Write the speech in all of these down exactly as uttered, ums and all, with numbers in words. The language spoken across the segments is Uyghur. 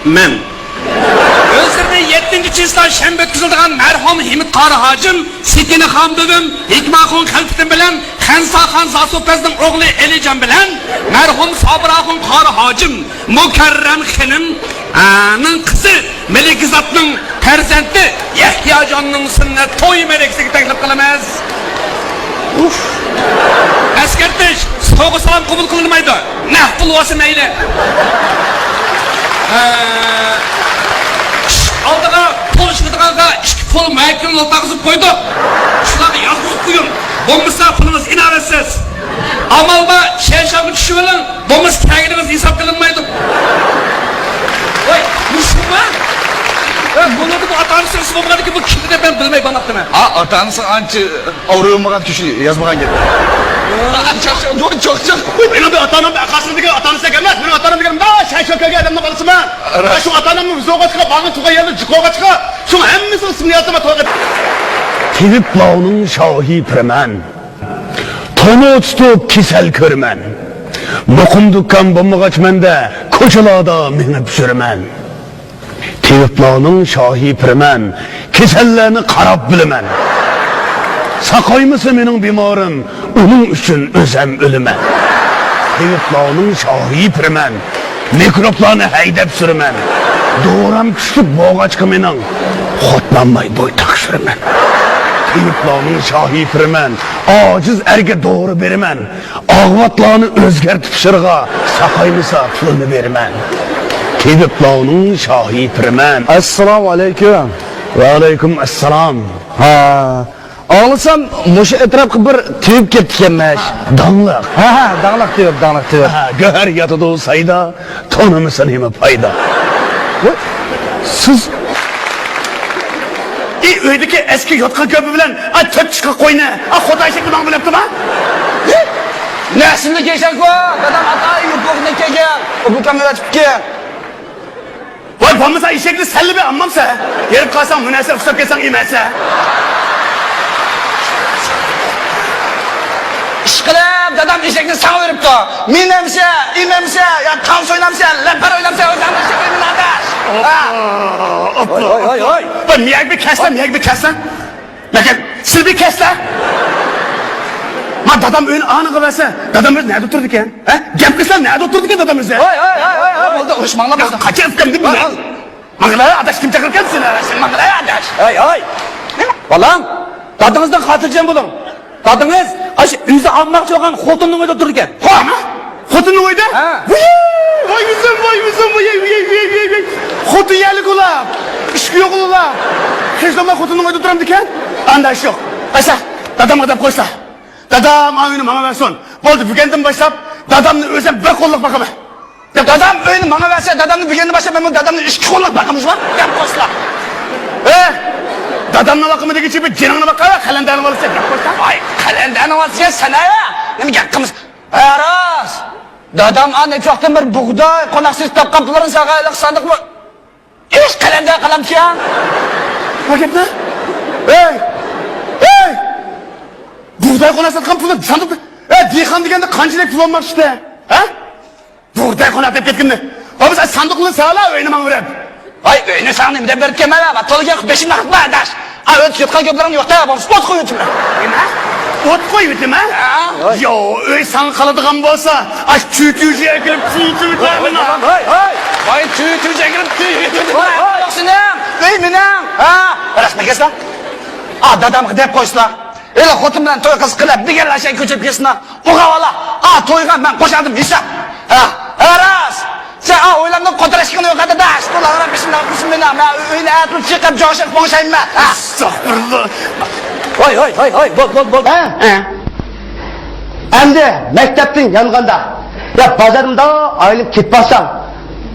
مەن. ئۆزلىرىنى يەتتىنچى چىسلا شەنبە ئۆتكۈزۈلىدىغان مەرھۇم ھىمىت قارى ھاجىم، سېكىنەخان بۈۋىم، ھېكماخۇن خەلپىتىم بىلەن خەنساخان زاسوپەزنىڭ ئوغلى ئېلىجان بىلەن مەرھۇم سابىراخۇن قارى ھاجىم، مۇكەررەم خېنىم، ئانىڭ قىزى مەلىكىزاتنىڭ پەرزەنتى يەھياجاننىڭ سۈننەت توي مەرىكىسىگە تەكلىپ قىلىمىز. ئۇف. ئەسكەرتىش، سوۋغا سالام قوبۇل قىلىنمايدۇ. نەق پۇل بولسا مەيلى. ئە، ئالدىغا پۇل چىقىدىغانغا ئىككى پۇل مۇئەككىل نوتا قىزىپ قويدۇق. شۇلارغا ياتقۇزۇپ قويۇڭ. بولمىسا پۇلىڭىز ئىناۋەتسىز. ئامال بار، شەنشاڭغا چۈشۈۋېلىڭ. بولمىسا كەلگىنىڭىز ھېساب قىلىنمايدۇ. ۋاي، مۇشۇما؟ ۋە بۇلاردا بۇ ئاتا-ئانىسى ئىسمى بولغاندىكىن بۇ كىم دەپ مەن بىلمەي باناپتىمەن. ھا، ئاتا-ئانىسى ئانچە ئاغرىۋالمىغان كىشى يازمىغان گەپ. چاق، چاق، چاق، چاق. مېنىڭ بىر ئاتا-ئانام ئەقاسىدىكى ئاتا-ئانىسى ئەمەس. مېنىڭ ئاتا-ئانام دېگەن مۇنداق شەنشاڭ كەلگەن ئادەمنىڭ بالىسىمەن. راست. شۇ ئاتا-ئانامنىڭ بىز بولغاچقا، بارغان تۇغان يەرلىرى جىق بولغاچقا، شۇڭا ھەممىسىنىڭ ئىسمىنى يازدىم، ئاتىغان. تېۋىپلارنىڭ شاھى پىرىمەن. تومۇر تۇتۇپ كېسەل كۆرىمەن. مۇقىم دۇكان بولمىغاچ مەندە، كوچىلاردا مېڭىپ يۈرىمەن. تېۋىپلارنىڭ شاھى پىرىمەن، كېسەللەرنى قاراپ بىلىمەن. ساقايمىسا مېنىڭ بىمارىم، ئۇنىڭ ئۈچۈن ئۆزەم ئۆلىمەن. تېۋىپلارنىڭ شاھى پىرىمەن، مىكروبلارنى ھەيدەپ سۈرىمەن. دورام كۈچلۈك بولغاچقا مېنىڭ، خوتلانماي بويتاق سۈرىمەن. تېۋىپلارنىڭ شاھى پىرىمەن، ئاجىز ئەرگە دورا بېرىمەن. ئاغۋاتلارنى ئۆزگەرتىپ شىرغا، ساقايمىسا پۇلىنى بېرىمەن. تېۋىپلارنىڭ شاھى پىرىمەن. ئەسسالامۇ ئەلەيكۇم. ۋەئەلەيكۇم ئەسسالام. ھا، ئاڭلىسام مۇشۇ ئەتراپقا بىر تېۋىپ كەپتىكەنمىش. داڭلىق. ھە، ھە، داڭلىق تېۋىپ، داڭلىق تېۋىپ. ھە، گۆھەر ياتىدۇ سايدا، تونۇمىسا نېمە پايدا. ۋاي، سىز ئى، ئۆيدىكى ئەسكى يوتقان كۆپى بىلەن، ئا، تۆت چىشقا قوينى، ئا، خوتەن ئېشەكنى ماڭا بۆلۈپتىما؟ نەسىمدىكى ئېشەككۇ، دادام ئاتاي يوپۇرغىدىن كەلگەن، ئۇ بۇكام ئۆتۈپتىكەن. ۋاي، بولمىسا ئېشەكنى سەنلا بىر ئالمامسەن؟ ھېرىپ قالساڭ، مۇناسىۋەت ئۇسلاپ كەتسەڭ ئىمەنسەن. ئىشقىلىپ، دادام ئېشەكنى ساڭا بېرىپتۇ. مىنەمسە، ئىمەمسە، يا تانس ئوينامسە، لەپەر ئوينامسە، ئۆزۈڭنى ئېشەك ئوينىما ئاداش. ھا. ھوي، ھوي، ھوي، ھوي. بىر مىيەگە بىر كەسسە، مىيەگە بىر كەسسە. لېكىن سىز بىر كەسسە. ما دادام ئۆينى ئانىغا بەرسە، دادام ئۆزى نەدە تۇرىدىكەن؟ ھە؟ گەپ قىلسا نەدە تۇرىدىكەن دادام ئۆزى؟ ھوي، ھوي، ھوي، ھوي، ھوي، بولدى، ئۇرۇشماڭلار، بولدى. قاچان ئۇكام دېدىم مەن؟ ماڭغىلا ئاداش، كىم چاقىرغان سېنى؟ ماڭغىلا ئاداش. ھەي، ھەي. بالام، دادىڭىزدىن خاتىرجەم بولۇڭ. دادىڭىز ئاشۇ ئۆزى ئالماقچى بولغان خوتۇننىڭ ئۆيىدە تۇرىدىكەن. ھا؟ خوتۇننىڭ ئۆيىدە؟ ھە. ۋاي، ۋاي ئۆزۈم، ۋاي ئۆزۈم، ۋاي، ۋاي، ۋاي، ۋاي، ۋاي. خوتۇن يەرلىك ئۇلار. ئىشقى يوق ئۇلار. ھېچ بولمىغاندا خوتۇننىڭ ئۆيىدە تۇرامدىكەن؟ ئاندا ئىش يوق. ئەسە، دادامغا دەپ قويسا. دادام ئاۋۇنى ماڭا بەرسۇن. بولدى، بۈگۈندىن باشلاپ دادامنى ئۆزۈم بىر قوللۇق باقىمەن. دادام ئۆينى ماڭا بەرسە، دادامنى بۈگۈندىن باشلاپ مەن دادامنى ئىككى قوللاپ باقىمىز بار، دەپ قويسىلا. ھە؟ دادامنى باقىمەن دېگۈچە بىر جېنىڭنى باقا، قەلەندەرنىڭ بالىسى دەپ قويسا. ۋاي، قەلەندەرنىڭ بالىسى سەن ھە؟ نېمە گەپ قىلىمىز؟ ھە، راست. دادام ئانى چوقتىم بىر بۇغداي، قوناق سېتىپ تاپقان پۇللىرىنى ساغايلىق ساندۇقمۇ؟ ئىش قەلەندەر قالامتىكەن. نېمە گەپنى؟ ھەي! ھەي! بۇغداي قوناق ساتقان پۇلى ساندۇقتا. ھە، دېھقان دېگەندە قانچىلىك پۇل بولماقچىدى؟ ھە؟ بۇغداي قوناق دەپ كەتكىنىنى. بولمىسا ساندۇقنى سالا ئۆينى ماڭا بېرىپ. ۋاي، ئۆينى ساڭا نېمە دەپ بېرىپ كەلمەيلا، تولا گەپ بېشىمنى قاتما ئاداش. ئا، ئۆتۈپ كەتكەن گەپلىرىڭ يوق-تە، بولمىسا ئوت قويۇۋېتىمەن. نېمە؟ ئوت قويۇۋېتىمەن؟ ھە. يو، ئۆي ساڭا قالىدىغان بولسا، ئاش چۈتۈجە ئەكىرىپ چۈتۈۋېتىمەن. ھاي، ھاي. ۋاي، چۈتۈجە ئەكىرىپ چۈتۈۋېتىمەن. ھاي، ھاي. يوق سېنىڭ، ئۆي مېنىڭ. ھە؟ راست دېگەنسىلەر. ئا، دادامغا دەپ قويسىلا. ھېلى خوتۇن بىلەن توي قىلسا قىلىپ دېگەنلەر شەي كۆچۈرۈپ كەتسىنا. ئوغا بالا، ئا، تويغا مەن قوشاردىم ھېساب. ھە، ھە، راست. سەن، ئا، ئويلامنىڭ قوتۇراشقىنى يوق ئەدە داش. بۇلارغا بېشىمنى قىلسۇن مېنىڭ. مەن ئۆينى ئەتىپ چىقىپ جوشۇپ بوڭشايمەن. ھە. ئەستەغپۇرۇللا. ھوي، ھوي، ھوي، ھوي، بول، بول، بول. ھە؟ ھە. ئەمدى مەكتەپتىن يانغاندا، يا بازاردا ئايلىنىپ كېتىپ باقساڭ،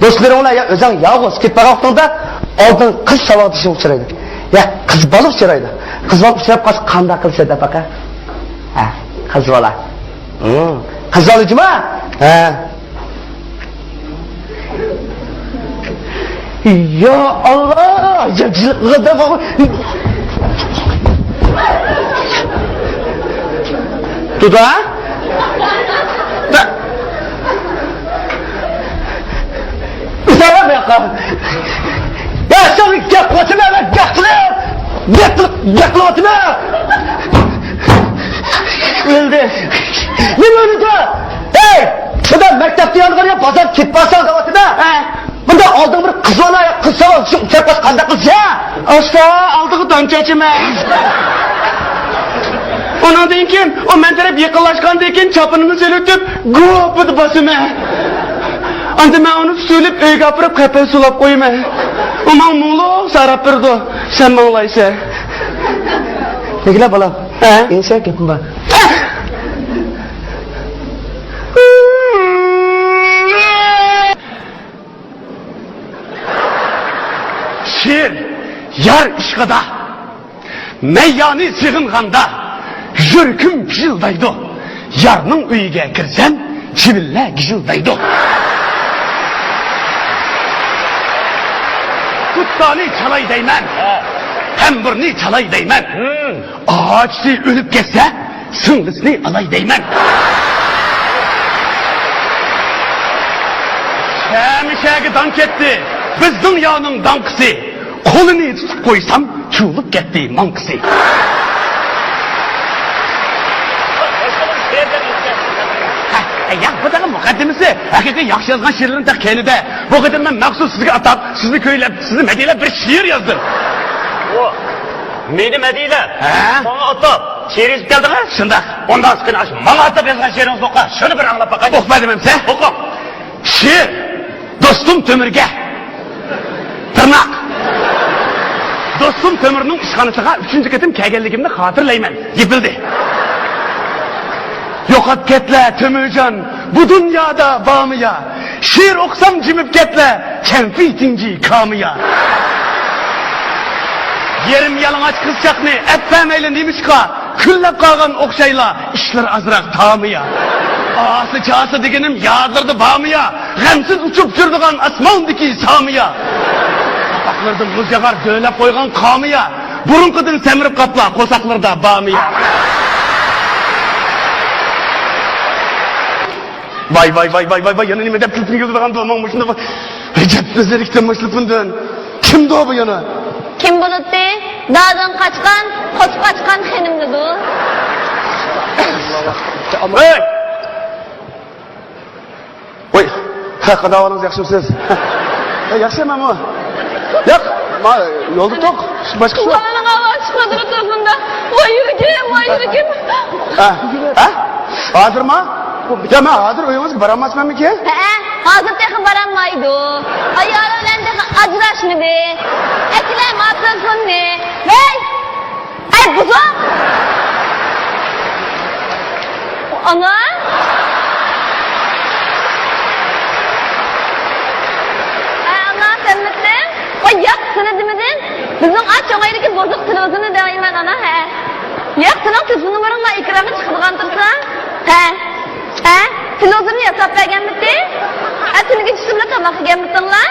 دوستلىرىڭ بىلەن يا ئۆزۈڭ يالغۇز كېتىپ بارغان ۋاقتىڭدا ئالدىڭ قىز ساۋاقدىشىڭ ئۇچرايدۇ. يا قىز بالا ئۇچرايدۇ. قىز بالا ئۇچراپ قالسا قانداق قىلىسەن دەپ باقە. ھە، قىز بالا. ھىم. قىز بالا جۇما؟ ھە. يا ئاللا، يا جىلغىدا. دۇدا؟ دا-، بىسەلەم يا يا ساڭا گەپ قىلىۋاتىمەن، مەن گەپ قىلىپ، گەپ قىلىپ، گەپ قىلىۋاتىمەن. ئۆلدى. نېمە ئۆلىدۇ؟ ھەي، شۇنداق مەكتەپتە يانغان يا بازار كېتىپ بارساڭ دەۋاتىمەن. ھە. بۇنداق ئالدىڭ بىر قىز بالا، قىز ساۋاق شۇ ئۇچراپ قالسا قانداق قىلىسەن؟ ئاستا ئالدىغا دان چاچىمەن. ئۇنىڭدىن كېيىن ئۇ مەن تەرەپ يېقىنلاشقاندىن كېيىن چاپىنىمنى سېلىۋېتىپ گۇپپىدە باسىمەن. ئاندىن مەن ئۇنى سۈيلۈپ ئۆيگە ئاپىرىپ قەپەس سۇلاپ قويىمەن. ئۇ ماڭا مۇڭلۇق ساراپ بېرىدۇ. سەن ماڭلايسەن. بەگلە بالام. ھە؟ ئېنىشە گېپىم بار. شېئىر يار ئىشقىدا، مەييانى سېغىنغاندا يۈرىكىم پىژىلدايدۇ. يارنىڭ ئۆيىگە كىرسەم، چىۋىنلەر گىژىلدايدۇ. دۇتارنى چالاي دەيمەن، تەمبۇرنى چالاي دەيمەن. ئاچىسى ئۆلۈپ كەتسە، سىڭلىسىنى ئالاي دەيمەن. شەمىشەگە داڭ كەتتى بىزنىڭ يارنىڭ داڭقىسى. قولىنى تۇتۇپ قويسام، چۇۋۇلۇپ كەتتى ماڭقىسى. ھە، ياق، بۇ دېگەن مۇقەددىمىسى. ھەقىقىي ياخشى يازغان شېئىرلىرىم تېخى كەينىدە. بۇ قېتىم مەن مەخسۇس سىزگە ئاتاپ، سىزنى كۈيلەپ، سىزنى مەدھىيەلەپ بىر شېئىر يازدىم. ئۇ، مېنى مەدھىيەلەپ، ھە؟ ماڭا ئاتاپ شېئىر يېزىپ كەلدىڭىز؟ شۇنداق. ئۇنداق قىلسا، قېنى، ئاشۇ ماڭا ئاتاپ يازغان شېئىرىڭىزنى ئوقۇڭ، شۇنى بىر ئاڭلاپ باقاي. ئوقۇپ بەردىم ئەمسە. ئوقۇڭ. شېئىر. دوستۇم تۆمۈرگە. تىرناق. دوستۇم تۆمۈرنىڭ ئىشخانىسىغا ئۈچىنچى قېتىم كەلگەنلىكىمنى خاتىرىلەيمەن. يېپىلدى. يوقاپ كەتلە، تۆمۈرجان، بۇ دۇنيادا بارمۇ يا؟ شېئىر ئوقۇسام جىمىپ كەتلە، كەمپۈتىڭگە كامىيا. يېرىم يالىڭاچ قىزچاقنى ئەپەرمەيلى نېمىشقا؟ كۈنلەپ قالغان ئوخشايلا، ئىشلىرى ئازراق تامىيا. ئاسى چاسى دېگىنىم يادلىرىدا بارمىيا؟ غەمسىز ئۇچۇپ يۈرىدىغان ئاسماندىكى سامىيا. قاپاقلىرىدا مۇز ياغار دۆۋىلەپ قويغان قامىيا. بۇرۇنقىدىن سەمرىپ قاپلا قورساقلىرىدا بارمىيا. ۋاي، ۋاي، ۋاي، ۋاي، ۋاي، ۋاي، يەنە نېمە دەپ كۈلكۈم كېلىدىغاندۇ ماڭا مۇشۇنداق. ئەجەب زېرىكتىم مۇشۇ لىپىندىن. كىمدۇ بۇ يەنە؟ كىم بولاتتى؟ دادىدىن قاچقان، قوچۇپ قاچقان خېنىمدىدۇ. ھەي! ۋاي، ھە، قانداق ئەھۋالىڭىز، ياخشىمۇسىز؟ ھە، ياخشى، مەنمۇ. ياق، ما، يولدا توق، باشقا شۇ. بالىنىڭ ئاۋازى چىقىۋاتىدۇ تېلېفوندا. ۋاي يۈرىكىم، ۋاي يۈرىكىم. ھە؟ ھە؟ ھازىرما؟ يا، مەن ھازىر ئۆيىڭىزگە بارالماسمەنمىكىن؟ ھەئە، ھازىر تېخى بارالمايدۇ. ئايالى بىلەن تېخى ئاجراشمىدى. ئەكىلەي ما تېلېفوننى. ۋەي! ئەي، بۇزۇق! ئانا! ئەي، ئانا، سەنمىتىڭ؟ ۋاي، ياق، سېنى دېمىدىم. بىزنىڭ ئا چوڭايدىكى بۇزۇق تېلېۋىزورنى دەۋېرىمەن، ئانا، ھە. ياق، سېنىڭ تېلېفون نومۇرۇڭ ما ئېكرانغا چىقىدىغان تۇرسا. ھە. ھە؟ تېلېۋىزورنى ياساپ بەرگەنمىتى؟ ھە، تۈنۈگۈن چۈشتە بىللە تاماق يېگەنمىتىڭلار؟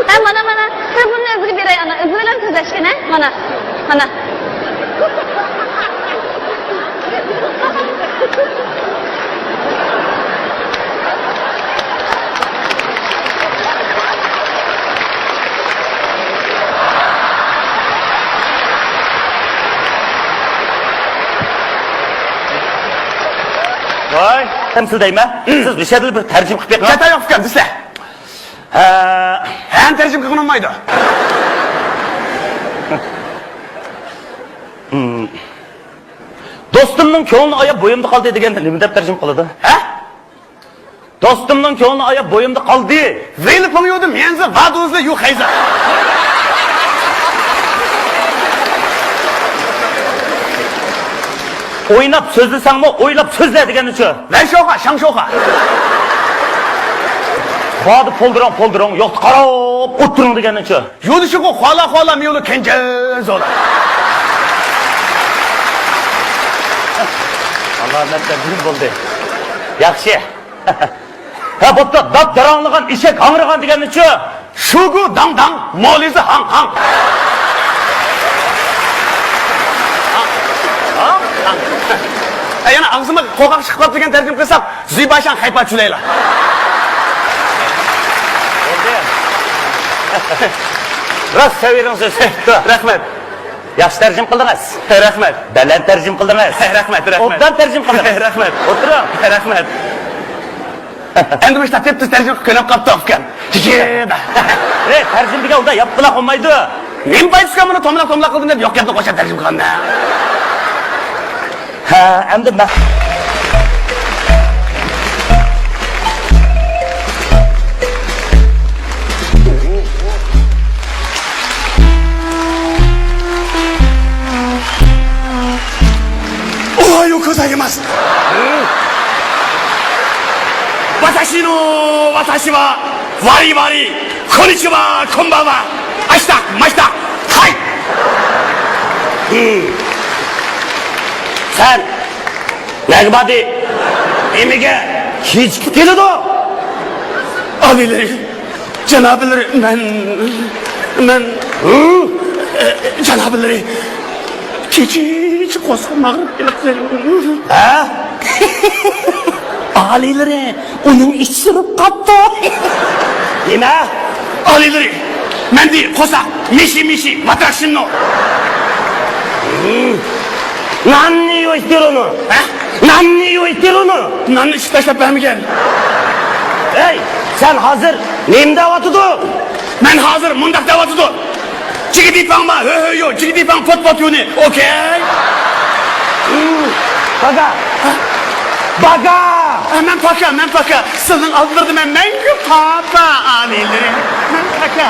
ھە، مانا، مانا، تېلېفوننى ئۆزىگە بېرەي، ئانا، ئۆزى بىلەن سۆزلەشكىنە، مانا، مانا. ۋاي، تەمسىل دەيمەن. سىز مۇشۇ يەردىلا بىر تەرجىمە قىلىپ بېقىڭ. چاتاق يوق ئىكەن، دېسە. ھە. ھەم تەرجىمە قىلغىنى بولمايدۇ. دوستۇمنىڭ كۆڭلىنى ئاياپ بويۇمدا قالدى دېگەندە نېمە دەپ تەرجىمە قىلىدۇ؟ ھە؟ دوستۇمنىڭ كۆڭلىنى ئاياپ بويۇمدا قالدى. 为了朋友的面子，挖肚子又黑子。 ئويناپ سۆزلىسەڭمۇ ئويلاپ سۆزلە دېگەننىچۇ؟ 来说话，像说话。 باردا پولدۇرۇڭ، پولدۇرۇڭ، يوقتا قاراپ ئولتۇرۇڭ دېگەننىچۇ؟ 有的时候哗啦哗啦，没有了看见走了。 ئالامەتلەر بىر بولدى. ياخشى. ھە، بوپتۇ، داپ-داراڭلىغان ئېشەك ھاڭرىغان دېگەننىچۇ؟ 说过当当，毛里子行行。 ھە، يەنە ئاغزىمغا قورقاق چىقىپ قاپتۇ دېگەن تەرجىمە قىلساق، زۈيباشاڭ خەيپا چۈلەيلا. بولدى. راست سەۋىيەڭ سۆز. رەھمەت. ياخشى تەرجىمە قىلدىڭىز. رەھمەت. بەلەن تەرجىمە قىلدىڭىز. رەھمەت، رەھمەت. ئوبدان تەرجىمە قىلدىڭىز. رەھمەت. ئولتۇرۇڭ. رەھمەت. ئەمدى مۇشۇنداق تېپ-تېز تەرجىمە قىلىپ كۆنۈپ قاپتۇ ئۇكام. ئەي، تەرجىمە دېگەن ئۇنداق ياپقىلا قويمايدۇ. نېمە پايدىسى بار بۇنى توملاق-توملاق قىلدىم دەپ يوق گەپنى قوشاپ تەرجىمە قىلغاندا. ھە، ئەمدى مەن. ئوھايو گوزايماس. 私の、私は、バリバリ、こんにちは、こんばんは、明日、明日、はい。سەن نەگە باردى؟ نېمىگە كېچىكىپ كېلىدۇ؟ ئالىيلىرى، جانابلىرى، مەن، مەن، ھە؟ ئە، جانابلىرى، كېچىچە قورسىقىم ئاغرىپ كېلىپتۇ. ھە؟ ئالىيلىرى، ئۇنىڭ ئىچى سۈرۈپ قاپتۇ. نېمە؟ ئالىيلىرى، مەندە قورساق مىشى مىشى، ۋاتراشىنو. ناننى يوشتۇرۇنۇ. ھە؟ ناننى يوشتۇرۇنۇ. ناننى ئىچىپ تاشلاپ بەرمىگەن. ھەي، سەن ھازىر نېمە دەۋاتىدۇ؟ مەن ھازىر مۇنداق دەۋاتىدۇ. جىگىدىپاڭما، ھۆ ھۆ يو، جىگىدىپاڭ پوت پوت يۇنى، ئوكەي؟ باگا! باگا! ئە، مەن پاكا، مەن پاكا. سىزنىڭ ئالدىڭىزدا مەن مەڭگۈ پاپا، ئالىيلىرى. مەن پاكا.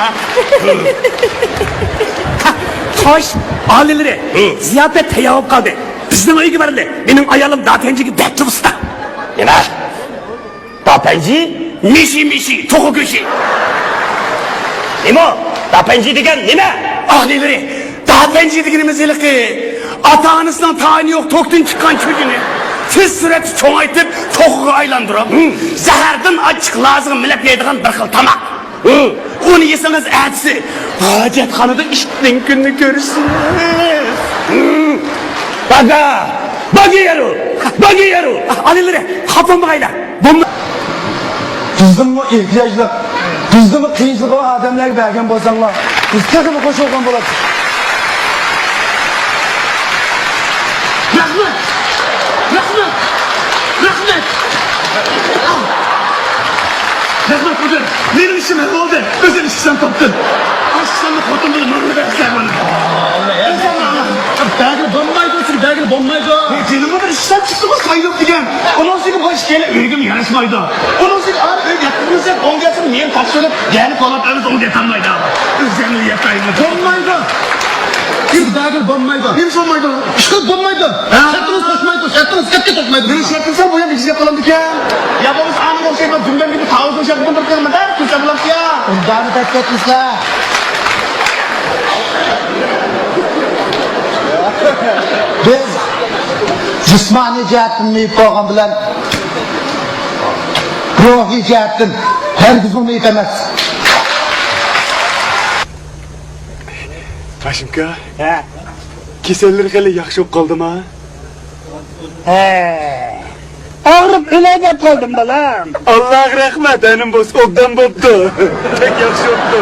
خوش، ئالىيلىرى. ھە. زىياپەت تەييار بولۇپ قالدى. بىزنىڭ ئۆيگە بارلى. مېنىڭ ئايالىم داتەنجىگە بەكلا ئۇستا. نېمە؟ داپەنجى؟ مىشى مىشى، توخۇ گۆشى. نېمە؟ داپەنجى دېگەن نېمە؟ ئاھ، نېلىرى، داپەنجى دېگىنىمىز ھېلىقى ئاتا-ئانىسىنىڭ تايىنى يوق، توكتىن چىققان چۈجىنى تېز سۈرئەتتە چوڭايتىپ، توخۇغا ئايلاندۇرۇپ، ھىم. زەھەردىن ئاچچىق لازىغا مىلەپ يەيدىغان بىر خىل تاماق. ھىم. ئۇنى يېسىڭىز ئەتىسى ھاجەتخانىدا ئىتنىڭ كۈنىنى كۆرىسىز. ھىم. باگا! باگا يارۇ! باگا يارۇ! ئالىيلىرى، خاپا بولمايلا. بولما- بىزنىڭمۇ ئېھتىياجلىق، بىزنىڭمۇ قىيىنچىلىقى بار ئادەملەرگە بەرگەن بولساڭلار، بىز تېخىمۇ خوش بولغان بولاتتۇق. رەھمەت! رەھمەت! رەھمەت! رەھمەت، مۇدىر! مېنىڭ ئىشىم ھەل بولدى. ئۆزۈم ئىشكىسام تاپتىم. ئاشۇ ساننى خوتۇن بىلەن ماڭا بەرسەڭ مانا. بەرگىلى بولمايدۇ، سىز بەرگىلى بولمايدۇ. جېنىمغا بىر ئىشلەپ چىقتىمۇ سايلىپ دېگەن. ئۇنىڭ ئۈستىگە بۇ ئىككىيلەن ئۆيگىمۇ ياراشمايدۇ. ئۇنىڭ ئۈستىگە ئارا ئۆي گەپ قىلمىسا، ئوڭ گەپسىنى مېنى تاپشۇرۇپ، يەنە كولاپ ئەمەس، ئوڭ گەتەلمەيدۇ. ئۆزۈمنى ياتايمۇ. بولمايدۇ. سىز بەرگىلى بولمايدۇ. نېمىسى بولمايدۇ؟ ئىشقىلىپ بولمايدۇ. ھە؟ شەرتىڭىز توشمايدۇ، شەرتىڭىز قەتئىي توشمايدۇ. مېنىڭ شەرتىم سەل بۇ يەردە ئىجرا قىلامدىكەن. يا بولمىسا ئانىڭغا ئوخشايدىغان دۈمبەمگە بىر تاۋۇزنىڭ شەرتىنى بىر قىلىمەن دە، كۈلسە بولامدۇ يا؟ ئۇنداقنى تەكلىپ قىلسا. بىز جىسمانىي جەھەتتىن مېيىپ بولغان بىلەن، روھىي جەھەتتىن ھەرگىزمۇ مېيىپ ئەمەس. ھاشىمكا، ھە؟ كېسەللىرى خېلى ياخشى بولۇپ قالدىما؟ ھە. ئاغرىپ ئۆلەي دەپ قالدىم، بالام. ئاللاغا رەھمەت، ھەنىم بولسا ئوبدان بوپتۇ. بەك ياخشى بوپتۇ.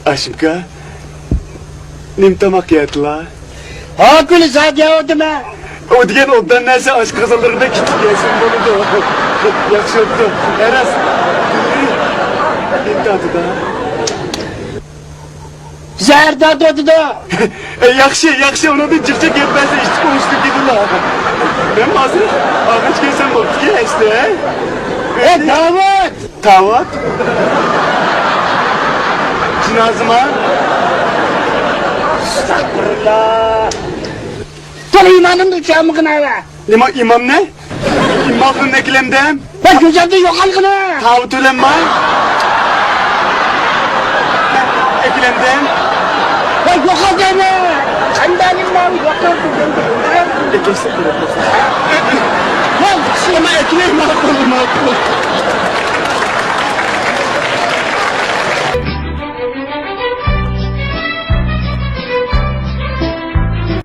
ھاشىمكا، نېمە تاماق يەتلا؟ ھاكۈلى زادى يەۋاتىمەن. ئۇ دېگەن ئوبدان نەرسە ئاشقازانلىرىدا كىچىك يەسىمۇ بولىدۇ. ياخشى بوپتۇ. ھە راست. نېمە تارتىدۇ؟ زەھەر تارتىۋاتىدۇ. ئەي، ياخشى، ياخشى، ئۇنىڭدىن جىق-جىق گەپ بەرسە ئىچىپ ئوڭۇشلۇق ئىدىلا. مەن ھازىر ئاغاچ كەلسەم بوپتىكەن ئەسلى. ئەي، داۋۇت! داۋۇت؟ جىنازىما؟ ئەستەغپۇرۇللا. تولا ئىمانىمنى ئۇچۇرمىغىن ھەۋە. نېمە ئىمامنى؟ ئىمامنى ئەكلەمدىم. ۋە كۆزۈمدىن يوقالغىنى. تاۋۇت ئۆلەمماي. ئەكلەمدىم. ۋە يوقال دەيمەن. قانداقلىقمۇ يوقال دېگەندە. ئەكەلسە كېرەك بولسا. ۋە شۇنى ئەكلەي ماقۇل، ماقۇل.